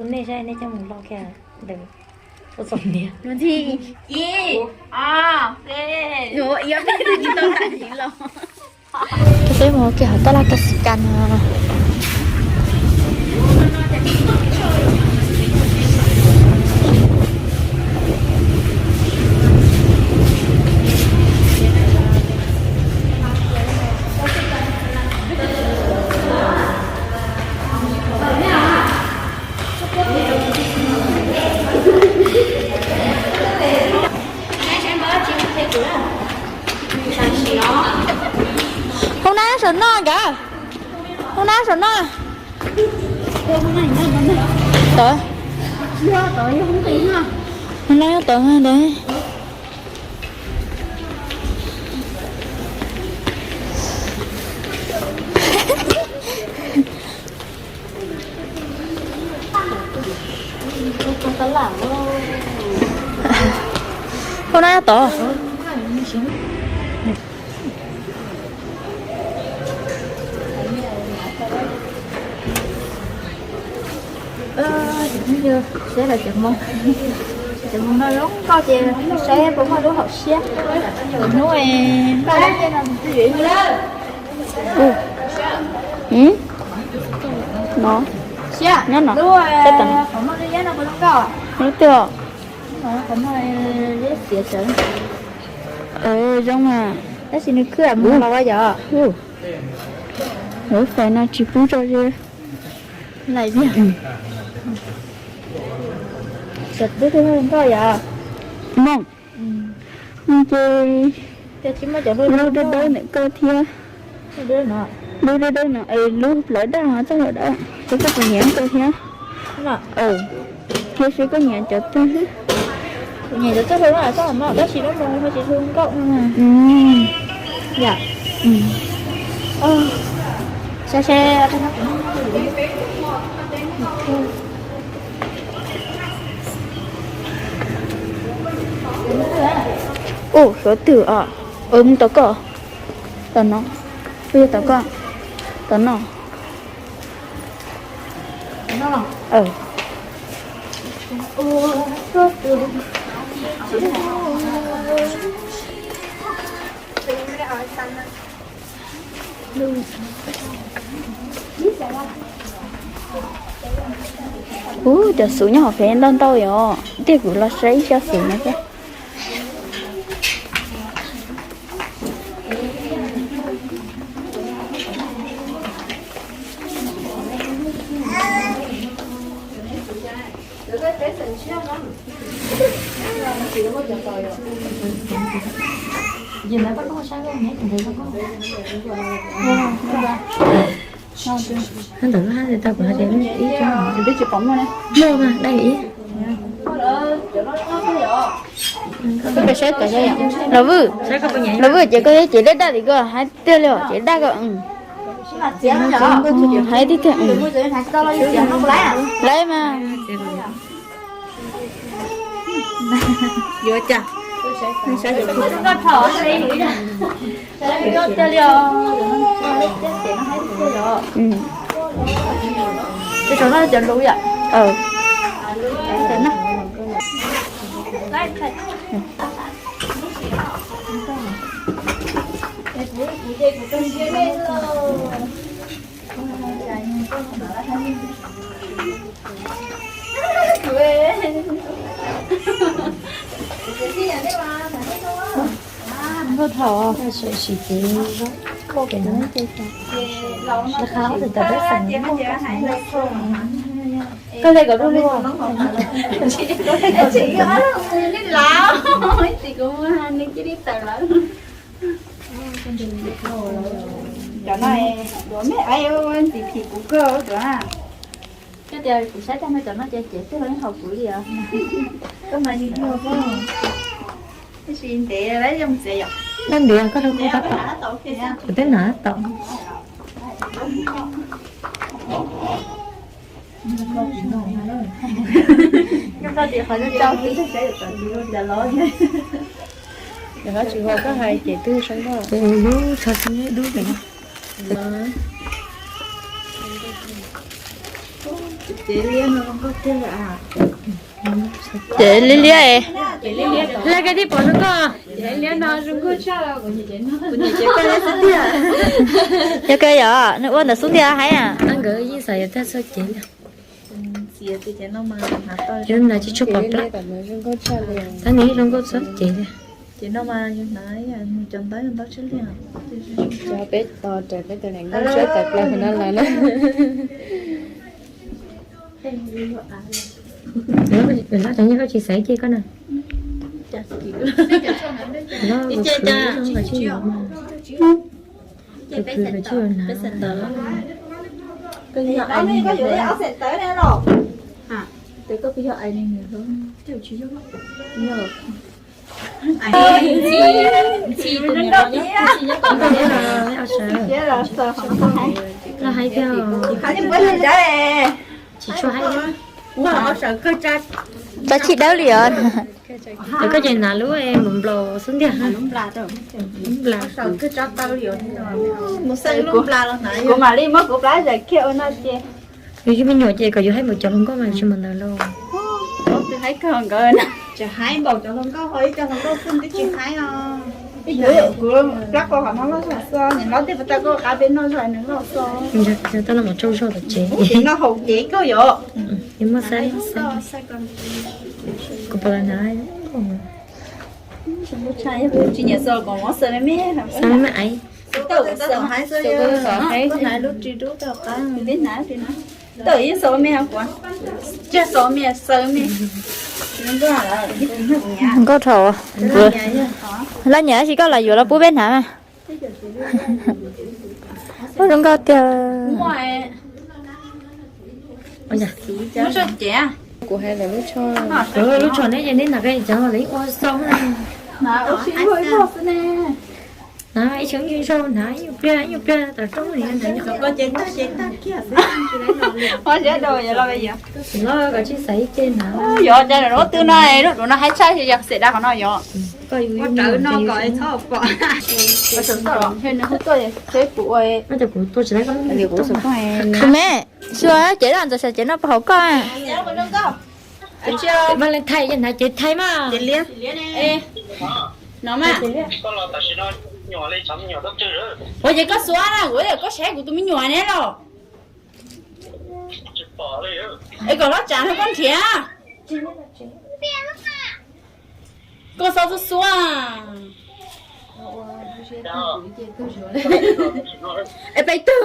Nej saib nej coj mus lo kiag ntawm ua txom nyem. Ib, ob, peb, tsis tau tam sim los. Peb mus kiag hauv tab laj kas kas no. Hoob nab saum no nkawd, hoob nab saum no. Tod, hoob nab tod ntawd. Hoob nab tod. Saib lawv cov hmoo, cov hmoo no zoo nkauj ces saib puas muaj lub hauv siab. Hnub no no, siab, nyob no, lub, saib tam no, qhov muaj lub yab no puas zoo nkauj? Lub twg? Qhov muaj lub xiav sawv. Zoo mas. Tab sis nws khwb mus los yom. Lub fais no tsis pub tso ze. Lais tiag. Xyov twb twg nkauj yom. Mooj. Mooj ces lub dawb dawb ntawm koj thiab. Lub dawb dawb no, lub plawv daj ho txoj hlua dawb, ces koj puas nyiam koj thiab? Cia seb koj nyiam cov twg xwb. Nyiam cov txoj hlua no, txoj no tab sis lub moo ho tsis hlua nkauj. Yam. Saib seb. Ub, suav twg os? Mus tom koj. Tom no. Puas yog tom koj? Tom no. Ub, cov xuv nyob hauv pem ntau ntau yom. Tiag, kuv los saib ib co xuv no thiab. Ntawm lub hab tau kuv hais tias ib co twb tsis pom muaj ne. Muaj mas, dai ib. Los Vwj, Los Vwj, ces koj cev daj daj tim ko, hais tiag li os, cev daj ko. Hais tiag tiag. Laiv mas. Yuav cas? Cov no cov lus yom. Nkauj thaum sawv tsees ces koj pem no ces lawv qhab ob tug cov peb xeem muaj koj hle kom du lug. Cov no duav me aiv ntxim phim kuv kawg duav. Koj tias kuv saib tag no cov no ces cev twg los yeej haum kuv li os. Koj mas yus yog koj. Tab sis ntev lawm yeej txiav yom. Koj ntev koj rau kuv tab tom, kuv twb hnav tab tom. Koj tias qhov no tsau twb tsis saib yuav tom tus lub cas los. Yog hab tsis ua koj hais ces twb saib koj. Lub tsho xi dub pem no. Ces liab liab es. Laj koj tij pom zoo nkauj. Yog koj yog nws ua ntawm xub ntiag haib a. Nkawd yeej xav yuav tag txoj cev li. Yog na tsis tshua pom plab. Tab nws zoo nkauj txoj cev li. Ces no mas yus hnav cov ntaub yog ntaub tshiab liag. Cov peb tos raws peb tus niam nkauj tshiab tawm plaws no los na. Lawv cov nyiaj koj tsis xaiv ces koj na. Los hais tias tsis tshua hais. Tsa tsis dawb li os. Ces koj ces hnav lub nplaum xub ntiag. Kuv mam li muab kuv plab zais kiag ua no ces. Yus tsis me nyuam ces kom yus haib npaum cov hluas nkauj mas yus tsis mus ntawd lauj. Tsis haib npaum cov hluas nkauj ho ib co hluas nkauj xwb twb tsis haib os. Kuv plab qau qhov no loj zog xwb, niam hlob tej puas tau koj qab peb noj zog nws loj xwb. Tau no mus tsau zog tom tsev. Noj haus cev kawg yom. Kuv pom las na. Tsis nyiam xaws kom mov xaws me me. Xaws me me aiv. Tau xaws hais xwb, hais lub ris dub rau qab. Tau yeej xaws me kuv. Tsiaj xaws me xaws me. Nkauj dhau. Laj nyiam tab sis koj los yuav los pub peb hnav mas. Ua zoo nkauj tiag. Lub tsho neb ces neb hnav peb cov los ib ua xau na. Hnav ib tshee ib zaug hnav ib nyuag pliag ib nyuag pliag tom roob li. Los kom tsis xaiv ib ce hnav. Yog cas lub twg no lub duav no haib tshaj yog xim dab qhov no yog. Koj yus rawv no kom txhob pom. Kuv me, xyuas cev los ntxuav sav cev no puas haum koj? Valentine ces hnav cev Thaib mas. No mas. Ua ces koj xuab na, kuv koj saib kuv tus me nyuam ne los. Es kom lov tsam no koj nrhiav. Koj xav xuab xuab. Es peb tug.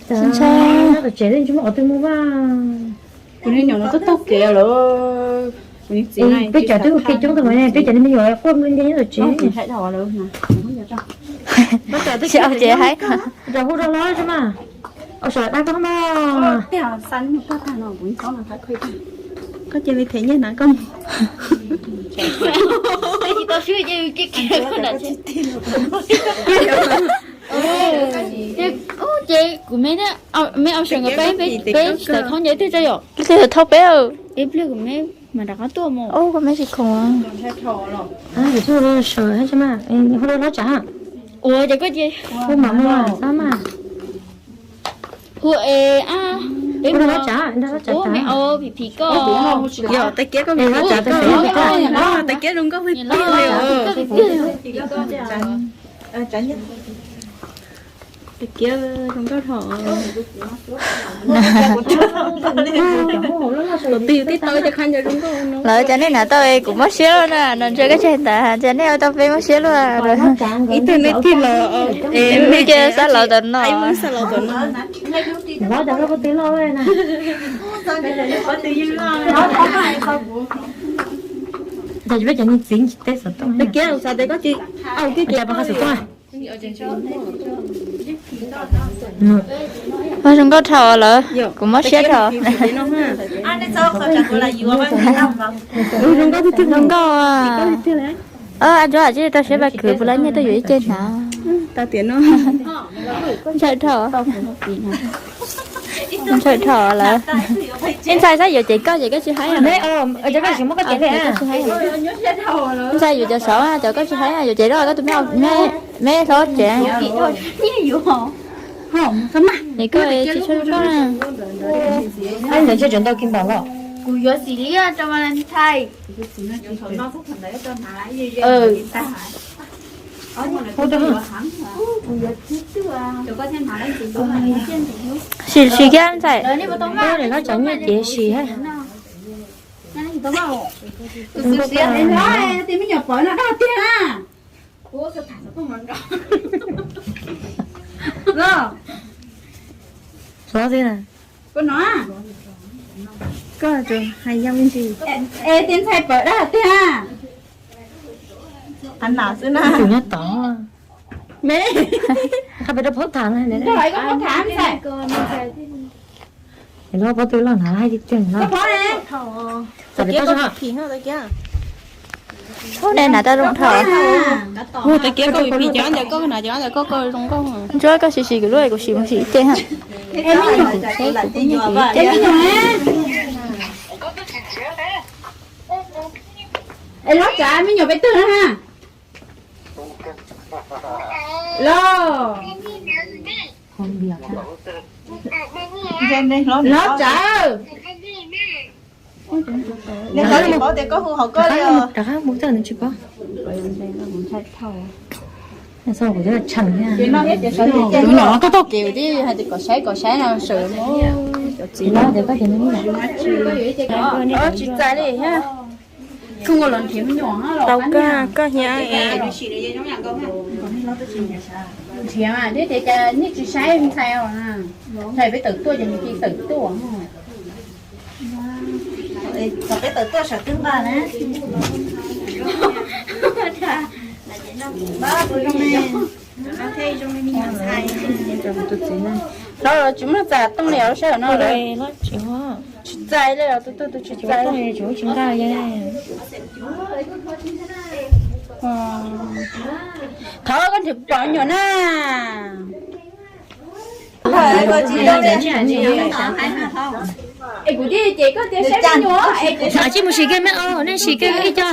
Tsev li tsis muaj qhov twg mus vaj. Kuv niag nyuam no twb taug kev lawm. Peb cov twb ua ke coob tag mas peb cov me nyuam quaj nti nti nyob tom tsev. Tsis au ces haib. Cov hu rau lawv tsis mas. Au sawv dab koj mas. Koj cia li them nyiaj hnav koj mus. Ces kuv me, me au sawv nkaus peb, peb tsis tau thoob nce twg tso yom. Twb thoob peb. Ib pliag kuv me mam rov qab tuaj mus. Kuv me tsis khoom. Hu rau lawv tsa. Ua ces koj ces hu mam mus xab mas. Hu es a, peb mus lov tsav, ua me au phim phim koj. Yog tais kiab koj me lov tsav tais kiab zoo nkauj tiag tiag li. Tais kiab zoo nkauj dhau. Tus twg tib tau cov qhab ncauj zoo nkauj no. Lawv cov nej hnav tau kuv mob siab luaj na, no ntshe koj tsis tas cov nej ua tau peb mob siab luaj. Ib tug nej tig los, nej cia xab laus tom no. Tais kiab xav tes koj tsis, au kib ces pab qhov xwm tuaj. Ua zoo nkauj dhau lawm, kuv mob siab dhau. Zoo nkauj, zoo nkauj. Ab, tso tsis rau siab pab khwv puas lab nyiaj tuaj yuav ib ce hnav. Ntshai dhau, ntshai dhau lawm. Ib ntxhais xav yuav cev koj ces koj tsis haib. Ntxhais yuav cov saud, cov koj tsis haib, yuav cev rau koj tus me hlob tsev. Koj tsis tshua koj na. Ntawd ntshe cov ntau kiag npaum los. Kuv yuav xim li rau Valentine. Sim sim kiag ntxhais. Sim sim kiag ntxhais. Sim Xov xwb na. Koj no, koj hais yog me ntsis. Es tias ntxhais pawm dab tiag. Qab nam xwb na. Tus nyob tod. Me, qab peb rau phob tham na. Koj phob tham ntxhais. Lub pob tw loj hnav hais tiag tiag no. Txawm peb tau phim no tau kiag. Ub, ne hnav tau zoo dhau. Mus tau kiag koj phim cov ntawm koj hnav cov ntawm koj koj zoo nkauj. Ntsuab koj sim sim kuv lub kuv sim mus sim ib ce ha. Es me nyuam, es me nyuam, es lov tsav me nyuam peb twg ha. Los, lov tsav. Rov qab mus txog nws tsis paub. Kuv no koj tau kev twb hais tias kom saib kom saib no sawv mus. Tsis txais li. Tau koj, koj hnyiab es. Nrhiav mas twb tias cas nej tsis saib ntxhais os. Ntxhais peb tawm tuaj ces nws cia tawm tuaj. Peb tawm tuaj sawv twb nqa na. Tus txiv no los tsis muaj txam tooj li os sab no lawm. Tsis txais li os, tus twg tus tsis txais. Thov koj nrhiav pom nyuam na. Es kuv thiaj ces koj tias saib nyuam es kuv xav tsis mus sim kiag me os, nej sim kiag ib co.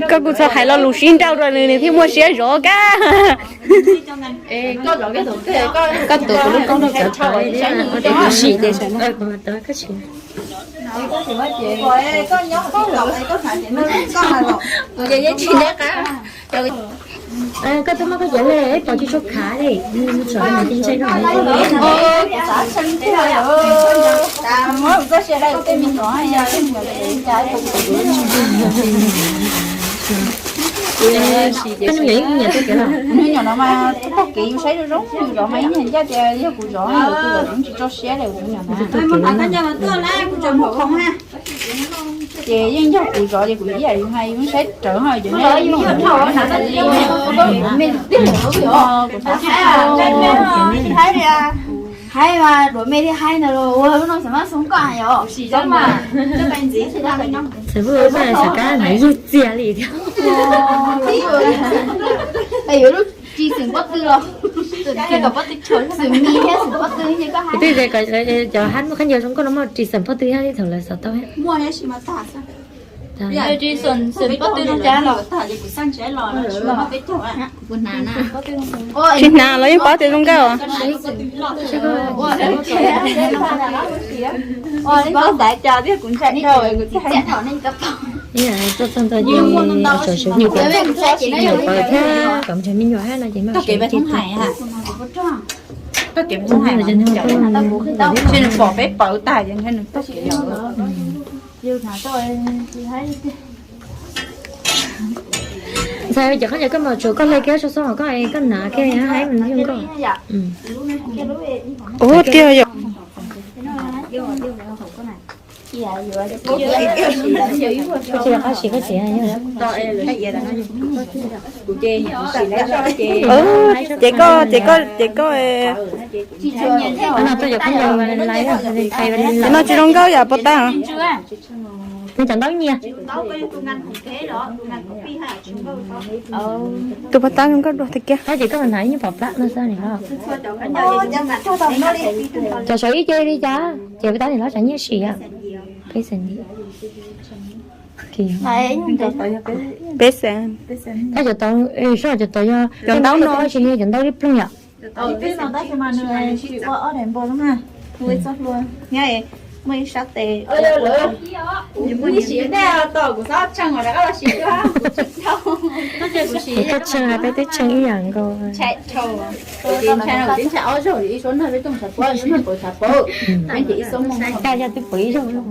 Koj kuj txhob hais lo lus sib nrauj rau nws, nws thiaj muaj siab zov kab. Koj tus kuv lub koob rau cov tod, sim ces kuv mam tau koj sim. Kuv ces yeej tsis ntev qab. Koj twb muab koj cov le pom tsis tshua khav li, tsom ntse ntse. Koj hnub nyoog ib nyuam txoj kev los? Hnub nyoog no mas txoj kev yus saib zoo zoo yus zov mas ib nyuag ncaj tias yog kuv zov, yus tsis tso siab li kuv hnub nyoog no. Ces yeej yog kuv zov ces kuv ib yam li hais yus saib rawv ho yus Haib mas duam me thiaj haib ntawd los ua lub no xav mas xoo koj yom. Xav kab hnav yug txiag li thiab. Yuav lub tsis xeem pob tw los, xeem me thiab xeem pob tw ces koj hais. Cov hab muaj khaub ncaws zoo nkauj no muaj tsis xeem pob tw thiab thaum lawv xav tau. Muaj tab sis mas tag xwb. Tsis xeem pob tw no cas los. Tsis hnav los yeej paub tias zoo nkauj. Paub xav cas thiab kuv ntshai dhau kuv thiaj hais. Txog ntawd ces nyuam pawv thiab kom ntshaw me nyuam hab no ces mam sawv kev hais. Nws pom peb pawv tag ces ntshe nws tau kev. Ntxhais, cov khaub ncaws koj mas tsuav koj hle kiag tso xwb, koj, koj hnav kiag haib mus yug nkauj. Ua tiag yom. Koj tsis rov qab siv koj tsev. Ces koj, ces koj, ces koj. No tuaj cov khaub ncaws Valentine, Valentine no tsis zoo nkauj yam puas tag. Nws cov ntaub nyias. Tus paj tab zoo nkauj dua tiag kiag. Tab ces koj hnav ib nyuag pom plab no xwb nim no. Cov saum ib ce li cas ces paj tab nim no tsav nyiaj sim yom. Peb xees. Peb xees. Tab cov tod, soj cov tod yog cov ntaub no, tsis yog cov ntaub li ploog yom. Muaj ib sab tes, kuv siv ntej tos kuv txhob tshee os, rov qab los siv dua. Kuv txhob tshee, peb twb tshee ib yam nkaus. Ntshai dhau, ntshai no kuv twb ntshai ob zaug, ib suab nag peb tuaj tshav puab, ib suab nag puab tshav puab, peb ces ib xuab moos. Kaj yog twb puv ib zaug no.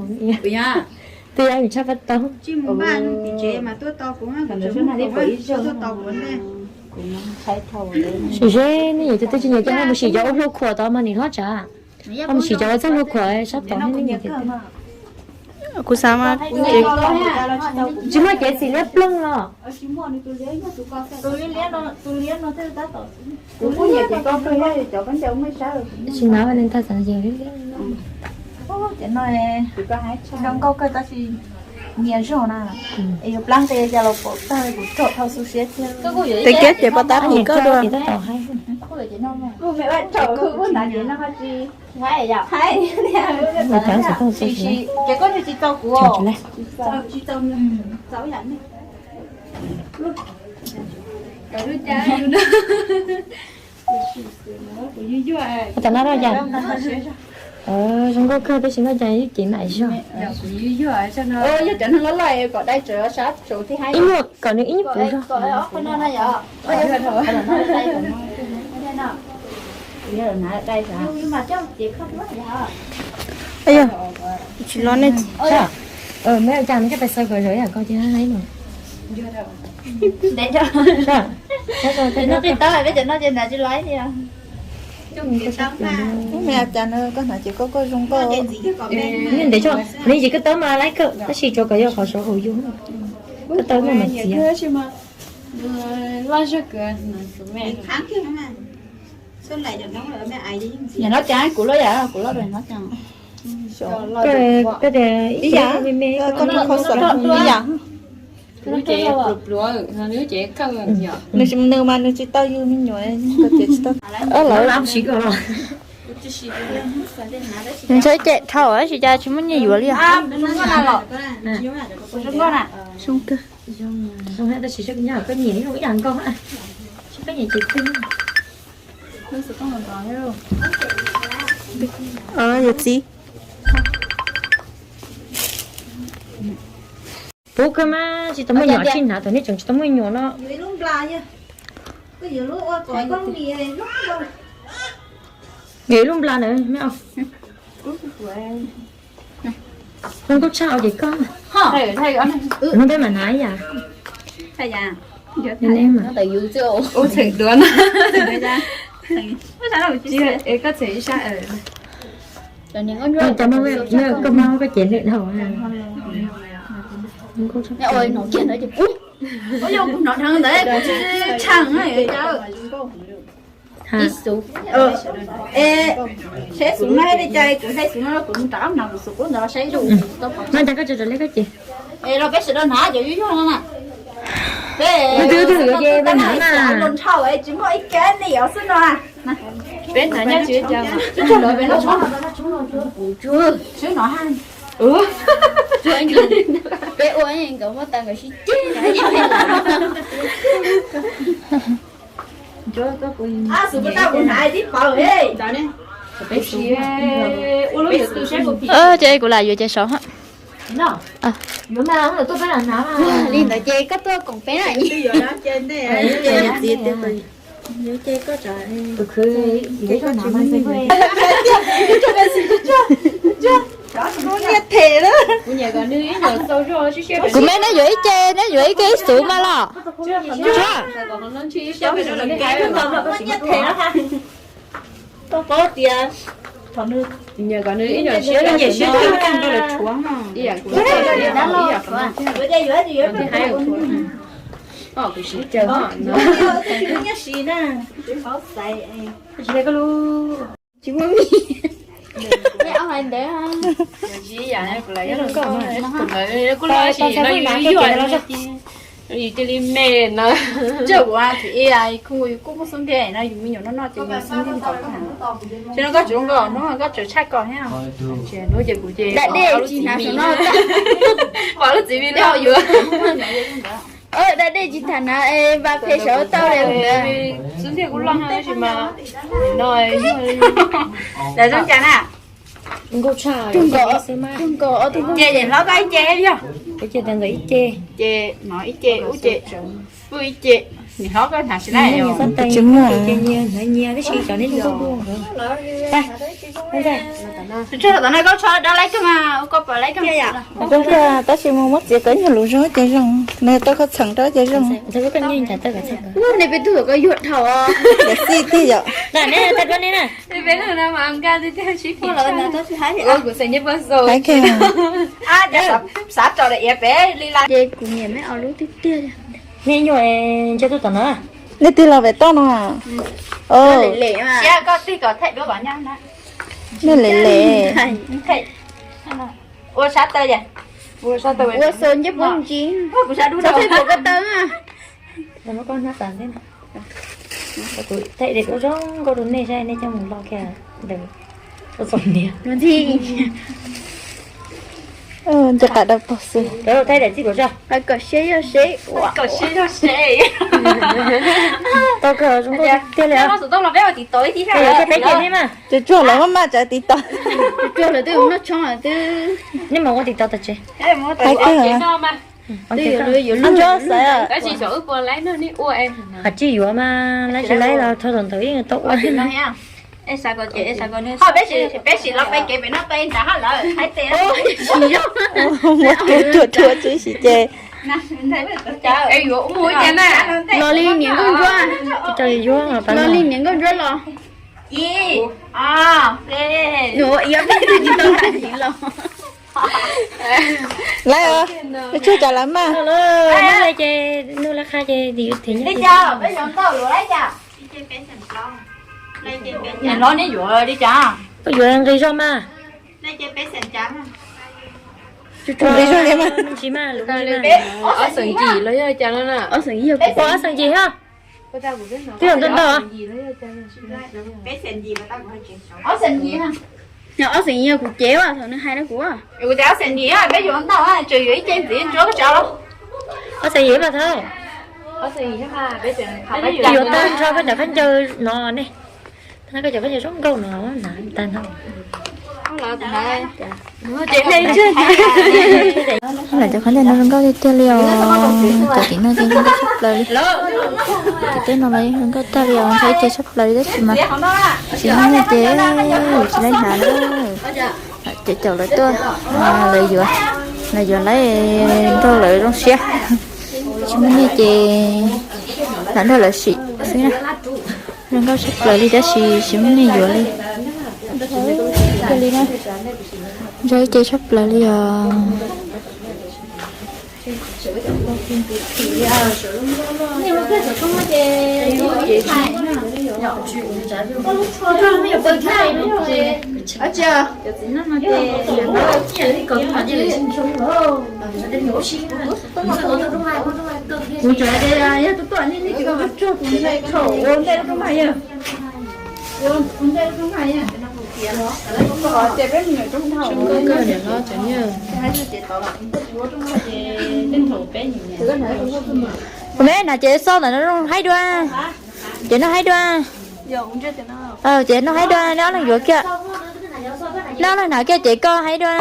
Twb yog yus tshaj pab tau. Sim seb nej yawm tus twg tsis nyiam ces ho mus sim cov ua hlua khuam tod mas nim hlob tsav. Ho mus sim cov ua txoj hlua khuam sab tod. Kuv xav mas tsis muaj cev xim liab ploog los. Tsis nav Valentine xav ces zoo nkauj kawg tab sis nyias zog na. Es yus plab nqi cas los pom tag, kuv rog dhau xu siab thiab. Tes kiab ces paj tab pum koj dua. Ces koj tsis tau kuv. Tsis tau, tsis tau. Tam no no cas zoo nkauj kawg tab sis no cas ib ce na zog. Yog cov neeg loj loj kom dai tsawv sab tsaus thiab haib. Ib nyuag kom nws ib nyuag puv zog. Tsis los nej. Meb ua cas nws coj pais xaws kom zoo ib yam koj cia haib no. Meb ua cas no koj hnav ces koj koj zoo nkauj. Ntev tso, nws ces koj tawb mas laib kawg tab sis tsuas kom yog qhov saud hauv yus. Koj tawb no mas txiav. Nim no cas kuv loj yam kuv loj. Koj tias ib yam me me, ib yam. Nws mas nws tsis tau yus me nyuam, koj tias tsis tau. Lawv siv koj los. Nws ntshai cem dhau tab sis cas tsis muaj nyiaj yuav li os. Zoo kawg. Koj nyiam zoo ib yam nkaus, koj nyiam ces twg. Yawm txiv. Puv kawg mas tsis tau muaj nyuam, tsis hnav thaum nej tseem tsis tau muaj nyuam no. Yog ib lub npla na me. Zoo nkauj tshaj ces koj. No peb mam hnav ib yam. Koj txheem ib sab. Koj mas koj cev lwm dhau. Ua yog kuv hnov dheev ntawd kuv tsis tshee. Saib xub no li cas, kuv saib xub no kuv rov qab hnov kuv xub qub ntawd los saib. No cas koj tso raws li koj ces. Es los peb sawv daws hnav cov yuag yuag no na. Peb twb twb yuav ces peb hnav mas. Los nrhau tsis muaj ib kab ni os xwb no. Peb hnav nyob tsis cas. Xwb no ha. Peb ua nkawd muab tas nkawd sib ceg. Ces kuv lam yuav ces saud. Li ntawd ces koj tuaj koom peb na. Kuv me neb yuav ib ce, neb yuav ib ce ib xub mas los. Tsis muaj mis. Ntawd kuv los kuj los sim no yus yog yus cia li me no. Coj kuv thim ib, kuv kuj muaj xub ntiag no, yus me nyuam noj noj ces yus xub ntiag nkaus. Ces no koj tsuas nkaus hnub koj tsuas tshaj koj thiab. Hnub ces kuv ces da dej tsis hnav saum no, pom lub txiv vi loj yuav. Da dej tsis tham hnav es va phem saum tau li ntawd. Xub ntiag kuj loj tab sis mas no. Lawv zoo cas na? Ces niam hlob koj ib ce thiab yog? Ib ce, ib ce, ub ce, ib ce, ib ce, niam hlob koj hnav tsis laib os. Tsis muaj. Tab sis mus muab txiav kom nyuag lus zoo ces zoo, nws tau koj txheem rau ces zoo. Nej peb tug koj yuag dhau. Xij tiag yom. Xav tso la iav pem li la. Ces kuv niam me os lub tiag tiag. Nej nyuam ntshe tuaj tom no. Nej tig los pem toj no. Siab koj tig kom thaij duab kom nyab na. Nej lem lem. Ua sab taw, ua sab taw, ua xaws ncej puab ntsis, kuv sab dub rau koj taw. Kuv thaij daim duab zoo nkauj rau nej saib, nej coj mus lo kiag ntawm ua txom niag. Nce qab dawb paug xwb. Thaij daim txij kuv tso. Kom siab yog seb, kom siab yog seb. Tau kawg zoo nkauj tiag li. Peb ua tim tod ib tib, peb ces nej mas. Tsuag tsuag lawv maj maj tsav tiv tod. Tsuag tsuag lawv twb noj tshoob lawm twb. Nej mus ua tim tod tom tsev. Hais tiag. Ntsuab xav. Hais tsis yuav mas laib tsis laib los txog thaum ntawd yeej tau ua. Peb sim los peb kev pem no peb nrad hab lawm hais tias. Muab tuaj tuaj tuaj tsis ces. Los li niam nkauj ntsuab. Los li niam nkauj ntsuab los. Ib, ob, peb. Nws ua ib ob peb tug tsis tau hais los. Lawv, tsuag cas lawv mas. Li cas peb yuav ntau luaj li cas? Niam hlob neb yuav li cas? Koj yuav nqi zog mas. Nqi zog li mas. Ob xeem yim los yog cas no na? Ob xeem yim, ob xeem yim hab. Twb yog ntau ntau. Ob xeem yim yog kuv cev as, thaum nws hais rau kuv. Kuv tias ob xeem yim, peb yuav ntau, tseem yuav ib ce ntxiv ntsuab koj tsav los. Ob xeem yim mas thaum. Yuav tag nrho koj cov khaub ncaws no ne. Tag nrho koj cov khaub ncaws zoo nkauj no na, tag nrho. Lam cov khaub ncaws no zoo nkauj tiag tiag li os. Cov tim no ces zoo nkauj tshaj plaws li. Cov tej no los zoo nkauj tag li os, ntshai ib ce tshaj plaws li tab sis mas tsis muaj nyiaj ces tsis laib hnav na. Ces caum lawv tuaj, lawv yuav, lawv yuav lawv nrog lawv zoo siab. Tsis muaj nyiaj ces lam nrog lawv sim xwb na. Zoo nkauj tshaj plaws li tab sis tsis muaj nyiaj yuav li. Zoo ib ce tshaj plaws li os. Kuv tsuas hais tias yog tuaj tuaj nej nej tsis tau tsuag tus ntej, thaum ua ntej lub rooj vag yog. Ua ntej lub rooj vag yog. Ces peb me nyuam rooj vag. Kuv me hnav ces xoj ntawm no zoo haib dua. Ces no haib dua. Ces no haib dua, neb ob leeg yuav kiag. Neb ob leeg hnav kiag ces koj haib dua.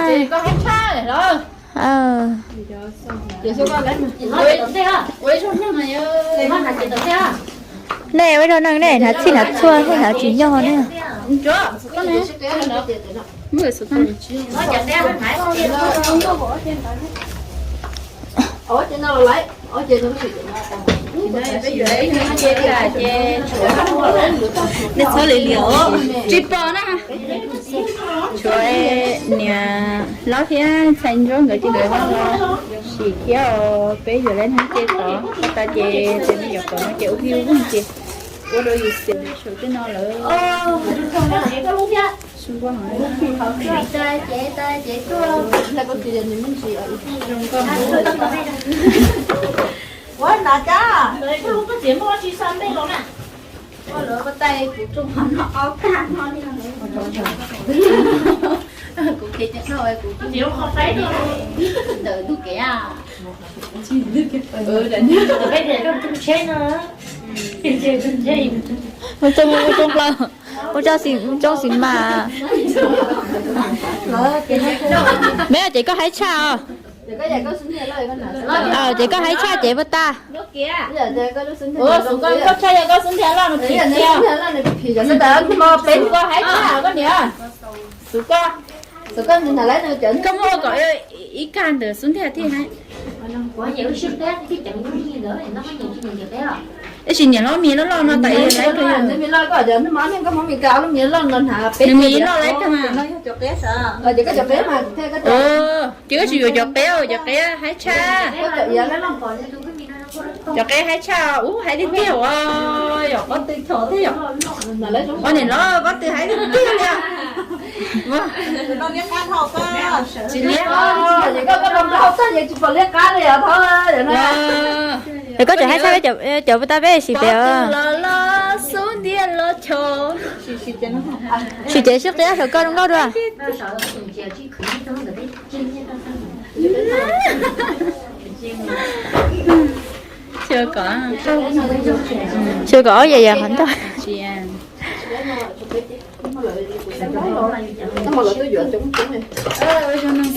Nej ua ib zaug neeg nej hnav txhij hnav txhua, nej hnav tsis nyog ne. Nej txhob li liam os. Tsis pom na. Tshuav niam hlob thiab ntxhais ntsuab nkawd ces nkawd los sim thiab os. Peb yuav lawv hnab ce tod tas ces tes me nyuam pom no ces ua vij ua vog ces ua rau yus xim saum tej no lawm. Ua na cas, koj lub koj txiv muaj tsis xa npej los na. Ua lawv koj tais kuv rooj hov no ob kag no li no. Kuv kev cov dhau kuv txiv qho faib ntawm ntuj kev a. Peb tias rooj tsheb no. Mus rooj, mus rooj plaws, mus rooj xis, mus rooj xis mas. Meb ces koj haib tshaj os. Ces koj haib tshaj ces puas tag? Xub koj haib tshaj koj niam. Xub koj, koj muab ua kom ib kag ntawm xub ntiag thiaj haib. Tab sis niam hlob mis loj loj no tas laib kawg. Nws mis loj laib kawg mas. Ces koj tsis yuav cov qeb, cov qeb haib tshaj. Cov qeb haib tshaj, ub, haib tiag tiag os, yog pob tw thaum thiab yog. Ua niam hlob pob tw haib tiag tiag li. Tsis liab. Es koj tseem haib tshaj cov puas tag peb sim pem os. Sim cev sib qia saum koj zoo nkauj dua. Xyov kom ob yam yam qhov ncauj. Nws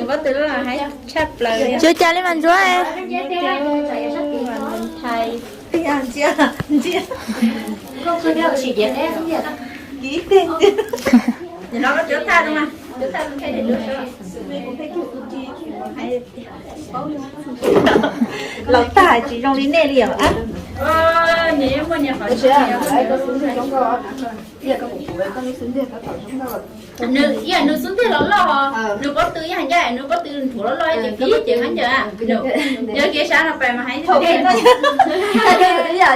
pob tw loj haib tshaj plaws. Tsis ua cas li mas Ntsuab. Laus tag tsis zoo li nej li os. Nws, nws xub ntiag los loj, nws pob tw ib yam ncaj, nws pob tw nthuav loj loj ces phim ces heev ncaj. Yog kev sab no pais mas heev. Ib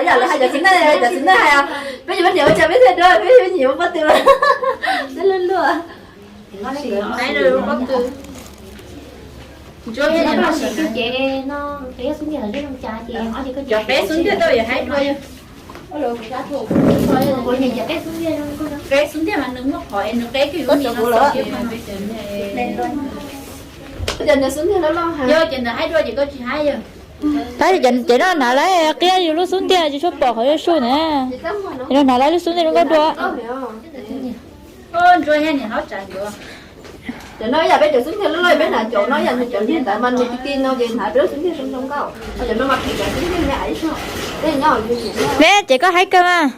yam lawv hais cov txiv neej, cov txiv neej hais, peb yuav niam ua cas peb thiaj dua, peb yuav nyiam ua pob tw los. Peb luag luag. Haib pob tw. Cov peb xub ntiag tau yog haib dua yog. Qeb xub ntiag mas nws muaj qhov es nws qeb kawg yuav mis no. Yog ces ntawd haib dua ces koj tsis haib yog. Tab sis ces no hnav lawv qia yus lub xub ntiag tsis tshua pom qhov yuav su na. Ces no hnav lawv lub xub ntiag zoo nkauj dua. Ntsuab yog niam hlob tsav ntsuav. Cov no yam peb cov xub ntiag loj loj peb hnav cov no yam cov ntiag ntawd mas nws ti ti no ces hnav peb lub xub ntiag zoo zoo nkauj. Cov no mas phim cov xub ntiag me ais. Neb ces koj haib kawg mas.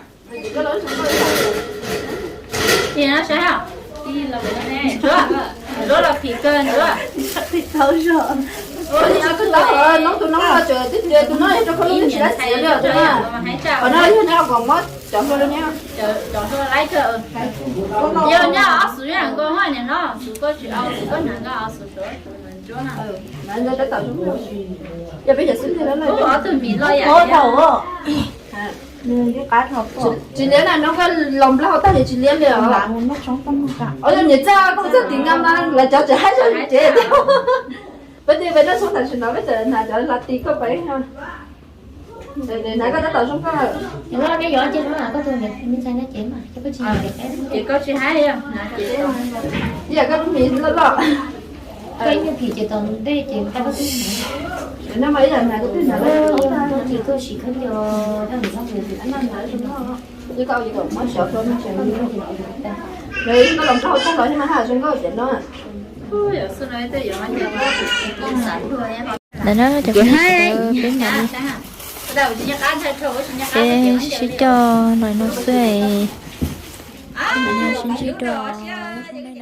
Ntsuab, Ntsuab los phim kawg Ntsuab. Noob tus noob no tseem twb tias tus no yog rau koj lub tsis dab txiv li os. Qhov no yog neb kom muab cov hlua rau neb. Yog nyob ob xus nyob nkauj hos niam hlob, xus koj tsis au, xus koj hnav nkauj au xus Ntsuab. Yog peb cov xub ntiag loj loj. Ob tug mis loj yam. Tsis liab na, noob koj los nplaj hauv tag ces tsis liab li os. Os, yog niam txaj koj txaj tim nka mas lawv cov tseem haib zog li tsev tiag. Peb twb peb noj tshoob tam sim no peb txawm hnav cov hla ti koj pais. Hnav koj tab tom zoo nkauj. Ces koj tsis haib, ib yam koj lub mis loj loj. Koj ib nyuag phim ces tom ntej ces koj twb hnav. No mas ib yam hnav koj twb hnav. Koj los nrog tag los mas ha zoo nkauj cov no. Ntawm no cov peb mam li, peb sib sib coj los no xwb. Sib ntsib dua lub sib ntsib.